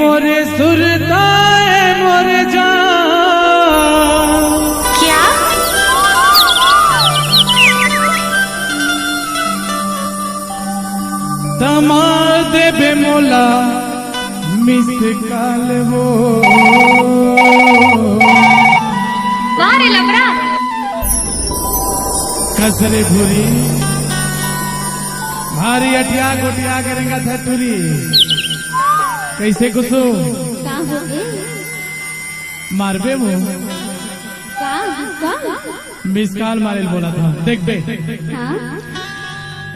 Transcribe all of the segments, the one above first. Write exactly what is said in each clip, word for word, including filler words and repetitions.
मोरे सुरता ए मोरे जान। क्या? त मार देबे मोला मिस कॉल वो। वाह रे लबरा। कस रे भूरी, भारी अटिया गोटिया के रेंगत हे टूरी। कइसे कुसुम? का होगे? मारबे वो। का? का? मिस कॉल मारे ल बोलत हंव, देखबे। हाँ?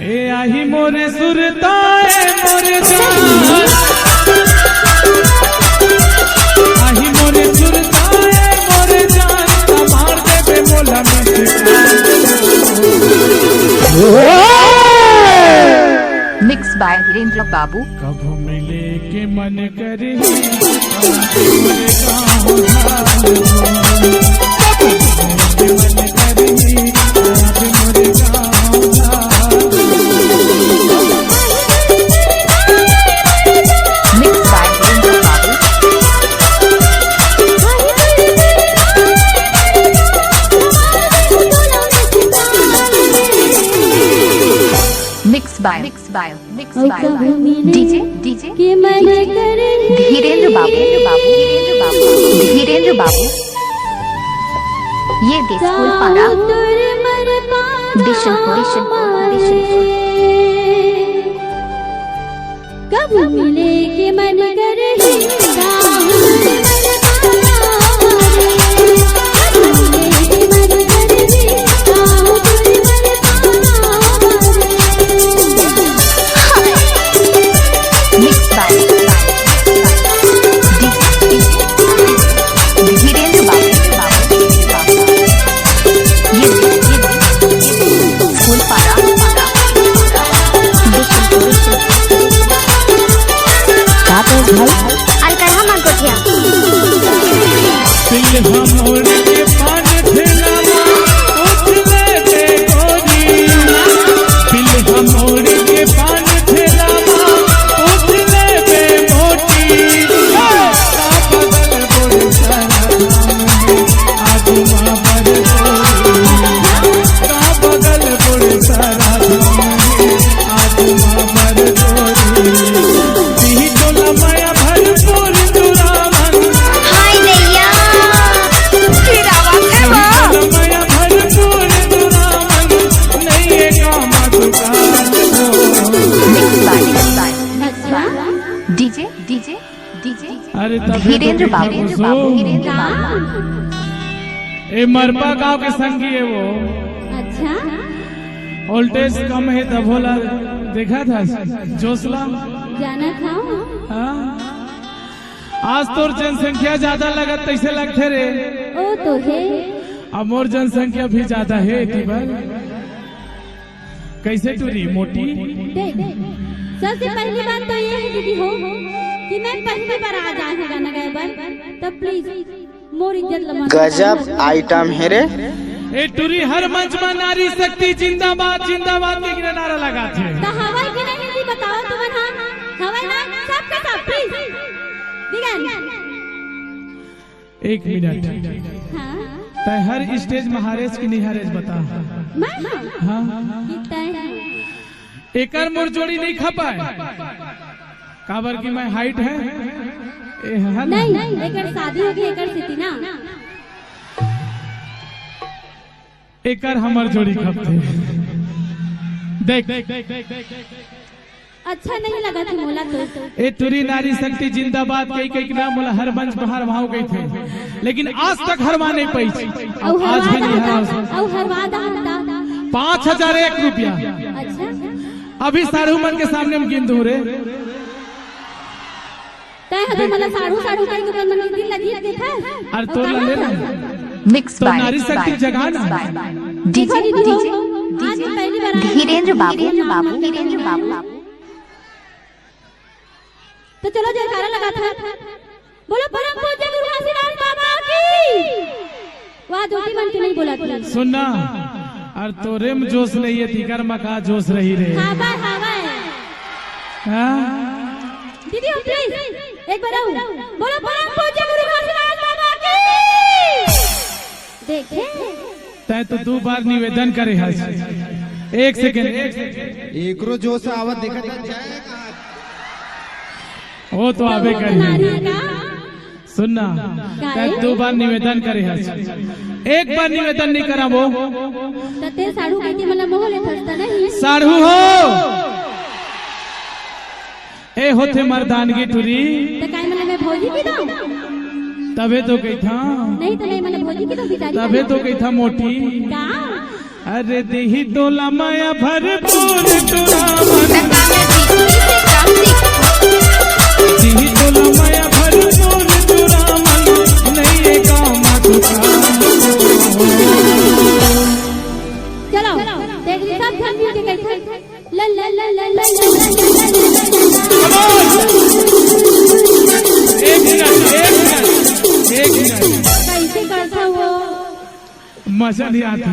ए आही मोरे सुरता ए मोरे जान, आही मोरे सुरता ए मोरे जान, त मार देबे मोला मिस कॉल। Mixed by धीरेंद्र बाबू। कभू मिले के मन करही। Mixed by धीरेंद्र बाबू। Mixed by, mixed by, mixed by DJ, DJ, के मन करही। धीरेंद्र बाबू, धीरेंद्र बाबू, धीरेंद्र बाबू। ये देश कुल पारा। बिशनपुर, बिशनपुर, बिशनपुर। कब मिले के मन करही, राहुल। Mixed by धीरेंद्र बाबू। ये, ये, ये, फूलपाड़ा, बिशनपुर। का कहे भाई? अलकरहा मांगोठिया। दिल हम उड़ के पान ठेला मा उठ ले बे गोरी। दिल हम उड़ के पान ठेला मा उठ ले बे मोटी। का बगल गोरी सारा धाम में आज माँ बर गोरी। का बगल गोरी सारा धाम में आज माँ बर गोरी। दिही तोला माया भरपूर दुरावन। हाय नैया, फिर आवा खेवा। माया भरपूर दुरावन, नैये का मातुका। Mixed by, mixed by, mixed by DJ, DJ, DJ। अरे तब धीरेंद्र बाबू, धीरेंद्र बाबू। ए मरपा गांव के संगी हे वो। अच्छा। वोल्टेज कम हे तब होला, देखा था जोसला। जानत हंव। हाँ। आज तोर जनसंख्या ज्यादा लगत तइसे लगथे रे। ओ तो हे। अब मोर जनसंख्या भी ज्यादा हे, एती बर। कइसे टूरी मोटी? देख, सबसे पहली बात तो ये है दीदी हो कि मैं पहली बार आज आए हंव गाना गाए बर, तब please मोर इज्जत ला मत गजब आइटम हे रे। ए टूरी हर मंच मा नारी शक्ति जिंदाबाद, जिंदाबाद के गिरे नारा लगाथे। त हवय कि नहीं जी बताओ तुमन हा? हवय ना? सबके सब, please। बिगन। एक मिनट। हाँ। तैं हर स्टेज मा हारेस कि नहीं हारेस बता। मैं? हाँ। कि तैं? एकर मोर जोड़ी नहीं खपाय। काबर कि मैं height हे, ए हे ना? नहीं, एकर शादी होगे, एकर सेती ना। एकर हमर जोड़ी खपथे। देख। अच्छा नहीं लगथे मोला तो। ए टूरी नारी शक्ति जिंदाबाद कहि कहि के ना मोला हर मंच मा हरवाव कहिथे, लेकिन आज तक हरवा नहीं पाइस। अउ आज हरवा भी नहीं दहा हरवा। अउ हरवा दहा। पाँच हजार एक रुपया। अच्छा। अभी साढ़ू मन के सामने म गिन दूं रे। तैं ह तो मोला साढ़ू साढ़ू कहि के मन के दिल ला जीत देथस। अरे तोर ला ले ना। Mixed by, नारी शक्ति जगा ना। DJ, देखो दीदी हो, DJ, आज मैं पहली बार आई हूँ। धीरेंद्र बाबू, धीरेंद्र बाबू, धीरेंद्र बाबू। तो चलो जयकारा लगाथन। बोलो परम पूज्य गुरु घासीदास बाबा की। वाह, ज्योति मन के नहीं बोला तू। सुन ना, अरे तोरे म जोश नहीं हे, तिकर म का जोश रही रे। हावय, हावय। हाँ? दीदी हो, प्लीज एक बार आऊ। बोलो परम पूज्य गुरु घासीदास बाबा की। देखे, तैं तो दू बार निवेदन करे हस। एक सेकंड, एक सेकंड। एकरो जोश आवत देखत। वो तो आबे करी। सुन ना, तैं दू बार निवेदन करे हस, एक बार निवेदन नहीं करबो। त तैं साढ़ू कहिके मोला मोह लेथस त नहीं? साढ़ू हो, ए होथे मर्दानगी टुरी। त काय मतलब मैं भौजी की दो? तभे तो कहिथा। नहीं त मैं मतलब भौजी की दो बिचारी तभे तो कहिथा मोटी। का? अरे दिही तोला माया भरपूर टुरावन। दिही तोला माया भरपूर टुरावन। नहीं ये गाँव मा दुकान। चलो, देख ली सब झन मिल के कहिथे। ला, ला, ला। एक मिनट, एक मिनट, एक मिनट। कैसे करता वो? मजा नहीं आती।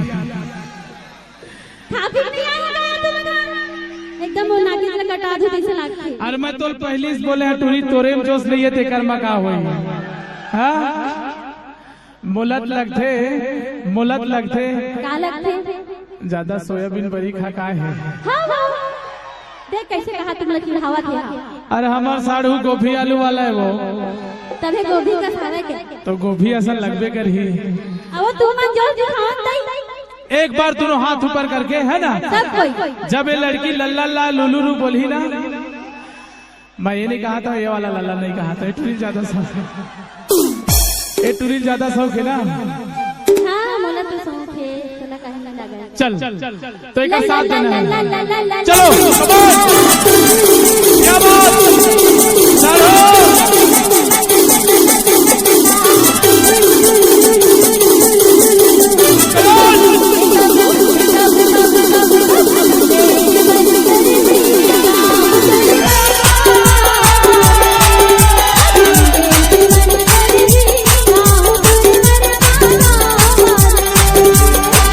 खा पी नहीं आया होगा तुम लोग। एकदम वो नागिन से कटा दो जैसे लागथे। अरे मैं तो पहली से बोले हँव टुरी, तोरे में जोश नहीं है, तेकर मा का होई? हाँ? मोलत लगथे, मोलत लगथे। का लगथे? ज्यादा सोयाबीन बरी खा का हे? हाँ, हाँ। देख कैसे कहा तुम लोग चिढ़ावत हे। अरे हमार साढ़ू गोभी आलू वाला है वो। तभे गोभी का सारा के। तो गोभी असन लगबे करही। अब वो तुम मन जोश दिखावत तई। एक बार दोनों हाथ ऊपर करके, है ना? सब कोई। जब ये लड़की लल्ला ला लुलु रू बोलही ना, मैं ये नहीं कहा था, ये वाला लल्ला नहीं कहा था, ये टुरी ज्यादा शौक है। ये टुरी ज्यादा शौक है ना? हाँ, मोला तो शौक है, तोला कहीं ना लगा। चल, तो एक साथ देना है। चलो, शाबाश। क्या बात? साढ़ू।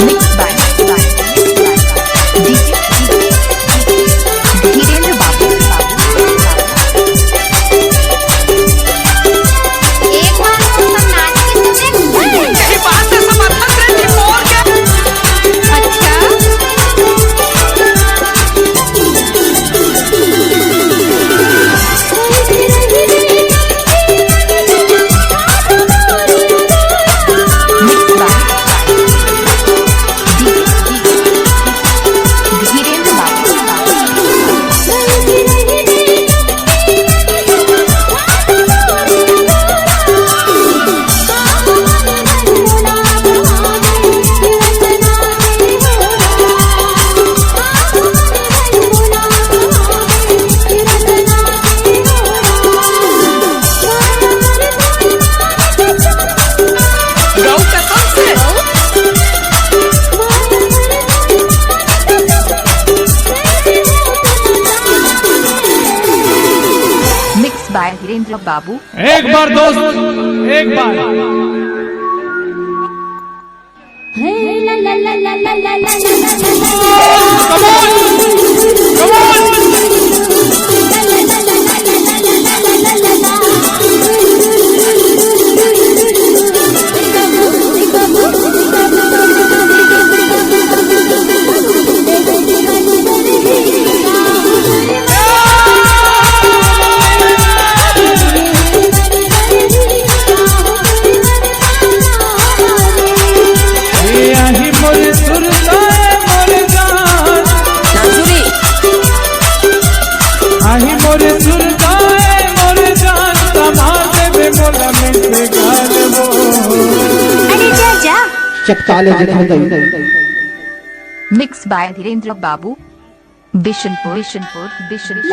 Mixed by D J Dhirendra बाबू। एक बार तो सब नाच के तो देख। यही बात है, सब अच्छा। Mixed by धीरेंद्र बाबू। एक बार दोस्त, एक बार। अरे जा, जा। चपका ले जे खरीदई। Mixed by धीरेंद्र बाबू, बिशनपुर, बिशनपुर, बिशनपुर।